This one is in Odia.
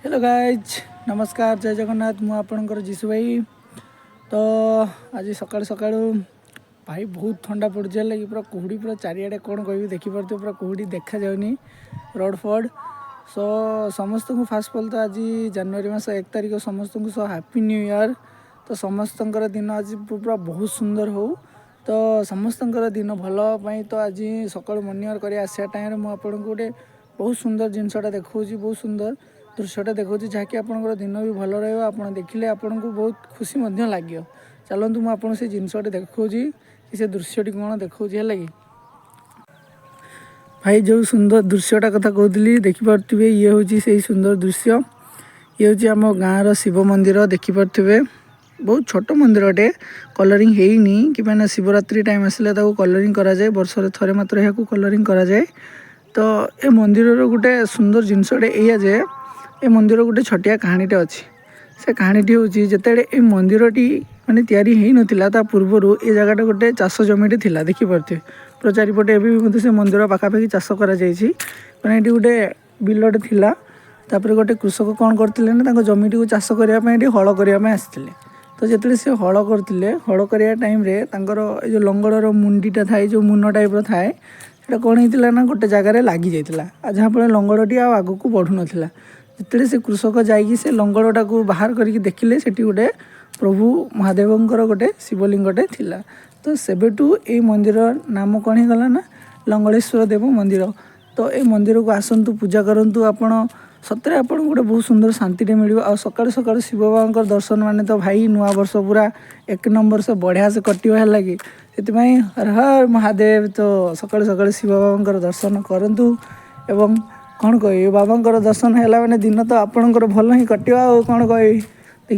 ହ୍ୟାଲୋ ଗାଇଜ୍, ନମସ୍କାର, ଜୟ ଜଗନ୍ନାଥ। ମୁଁ ଆପଣଙ୍କର ଯିଶୁ ଭାଇ। ତ ଆଜି ସକାଳୁ ସକାଳୁ ଭାଇ ବହୁତ ଥଣ୍ଡା ପଡ଼ୁଛି, ହେଲା କି? ପୁରା କୁହୁଡ଼ି ପୁରା ଚାରିଆଡ଼େ, କ'ଣ କହିବି, ଦେଖିପାରୁଥିବେ, ପୁରା କୁହୁଡ଼ି, ଦେଖାଯାଉନି ରୋଡ଼ ଫୋଡ଼। ସୋ ସମସ୍ତଙ୍କୁ ଫାଷ୍ଟ ଅଫ୍ ଅଲ୍ ତ ଆଜି ଜାନୁଆରୀ ମାସ 1 ତାରିଖ, ସମସ୍ତଙ୍କୁ ସୋ ହାପି ନ୍ୟୁ ଇୟର୍। ତ ସମସ୍ତଙ୍କର ଦିନ ଆଜି ପୁରା ବହୁତ ସୁନ୍ଦର ହଉ। ତ ସମସ୍ତଙ୍କର ଦିନ ଭଲ ପାଇଁ ତ ଆଜି ସକାଳୁ ମର୍ଣ୍ଣିଂ ୱାକ୍ କରି ଆସିବା ଟାଇମ୍ରେ ମୁଁ ଆପଣଙ୍କୁ ଗୋଟେ ବହୁତ ସୁନ୍ଦର ଜିନିଷଟା ଦେଖାଉଛି, ବହୁତ ସୁନ୍ଦର ଦୃଶ୍ୟଟା ଦେଖାଉଛି, ଯାହାକି ଆପଣଙ୍କର ଦିନ ବି ଭଲ ରହିବ। ଆପଣ ଦେଖିଲେ ଆପଣଙ୍କୁ ବହୁତ ଖୁସି ମଧ୍ୟ ଲାଗିବ। ଚାଲନ୍ତୁ, ମୁଁ ଆପଣଙ୍କୁ ସେ ଜିନିଷଟି ଦେଖାଉଛି କି ସେ ଦୃଶ୍ୟଟି କ'ଣ ଦେଖାଉଛି, ହେଲା କି? ଭାଇ, ଯେଉଁ ସୁନ୍ଦର ଦୃଶ୍ୟଟା କଥା କହୁଥିଲି, ଦେଖିପାରୁଥିବେ, ଇଏ ହେଉଛି ସେଇ ସୁନ୍ଦର ଦୃଶ୍ୟ। ଇଏ ହେଉଛି ଆମ ଗାଁର ଶିବ ମନ୍ଦିର। ଦେଖିପାରୁଥିବେ, ବହୁତ ଛୋଟ ମନ୍ଦିରଟେ, କଲରିଂ ହେଇନି କି ମାନେ ଶିବରାତ୍ରି ଟାଇମ୍ ଆସିଲେ ତାକୁ କଲରିଂ କରାଯାଏ। ବର୍ଷରେ ଥରେ ମାତ୍ର ଏହାକୁ କଲରିଂ କରାଯାଏ। ତ ଏ ମନ୍ଦିରର ଗୋଟେ ସୁନ୍ଦର ଜିନିଷଟେ ଏଇଆ ଯେ ଏ ମନ୍ଦିର ଗୋଟେ ଛୋଟିଆ କାହାଣୀଟେ ଅଛି। ସେ କାହାଣୀଟି ହେଉଛି, ଯେତେବେଳେ ଏ ମନ୍ଦିରଟି ମାନେ ତିଆରି ହେଇନଥିଲା, ତା ପୂର୍ବରୁ ଏ ଜାଗାଟା ଗୋଟେ ଚାଷ ଜମିଟେ ଥିଲା। ଦେଖିପାରୁଥିବେ, ପୁରା ଚାରିପଟେ ଏବେ ବି ମଧ୍ୟ ସେ ମନ୍ଦିର ପାଖାପାଖି ଚାଷ କରାଯାଇଛି। ମାନେ ଏଠି ଗୋଟେ ବିଲଟେ ଥିଲା। ତାପରେ ଗୋଟେ କୃଷକ କ'ଣ କରିଥିଲେ ନା, ତାଙ୍କ ଜମିଟିକୁ ଚାଷ କରିବା ପାଇଁ ଏଠି ହଳ କରିବା ପାଇଁ ଆସିଥିଲେ। ତ ଯେତେବେଳେ ସେ ହଳ କରୁଥିଲେ, ହଳ କରିବା ଟାଇମ୍ରେ ତାଙ୍କର ଏ ଯେଉଁ ଲଙ୍ଗଳର ମୁଣ୍ଡିଟା ଥାଏ, ଯେଉଁ ମୁନ ଟାଇପ୍ର ଥାଏ, ସେଇଟା କ'ଣ ହେଇଥିଲା ନା ଗୋଟେ ଜାଗାରେ ଲାଗିଯାଇଥିଲା ଆଉ ଯାହାଫଳରେ ଲଙ୍ଗଳଟି ଆଉ ଆଗକୁ ବଢ଼ୁନଥିଲା। ଯେତେବେଳେ ସେ କୃଷକ ଯାଇକି ସେ ଲଙ୍ଗଳଟାକୁ ବାହାର କରିକି ଦେଖିଲେ, ସେଠି ଗୋଟେ ପ୍ରଭୁ ମହାଦେବଙ୍କର ଗୋଟେ ଶିବଲିଙ୍ଗଟେ ଥିଲା। ତ ସେବେଠୁ ଏଇ ମନ୍ଦିର ନାମ କ'ଣ ହେଇଗଲା ନା ଲଙ୍ଗଳେଶ୍ୱର ଦେବ ମନ୍ଦିର। ତ ଏଇ ମନ୍ଦିରକୁ ଆସନ୍ତୁ, ପୂଜା କରନ୍ତୁ ଆପଣ। ସତରେ ଆପଣଙ୍କୁ ଗୋଟେ ବହୁତ ସୁନ୍ଦର ଶାନ୍ତିଟେ ମିଳିବ। ଆଉ ସକାଳୁ ସକାଳୁ ଶିବ ବାବାଙ୍କର ଦର୍ଶନ ମାନେ ତ ଭାଇ ନୂଆ ବର୍ଷ ପୁରା ଏକ ନମ୍ବର ସେ ବଢ଼ିଆ ସେ କଟିବ, ହେଲା କି? ସେଥିପାଇଁ ହର ହର ମହାଦେବ। ତ ସକାଳୁ ସକାଳୁ ଶିବ ବାବାଙ୍କର ଦର୍ଶନ କରନ୍ତୁ ଏବଂ କ'ଣ କହିବି, ବାବାଙ୍କର ଦର୍ଶନ ହେଲା ମାନେ ଦିନ ତ ଆପଣଙ୍କର ଭଲ ହିଁ କଟିବ। ଆଉ କ'ଣ କହିବି?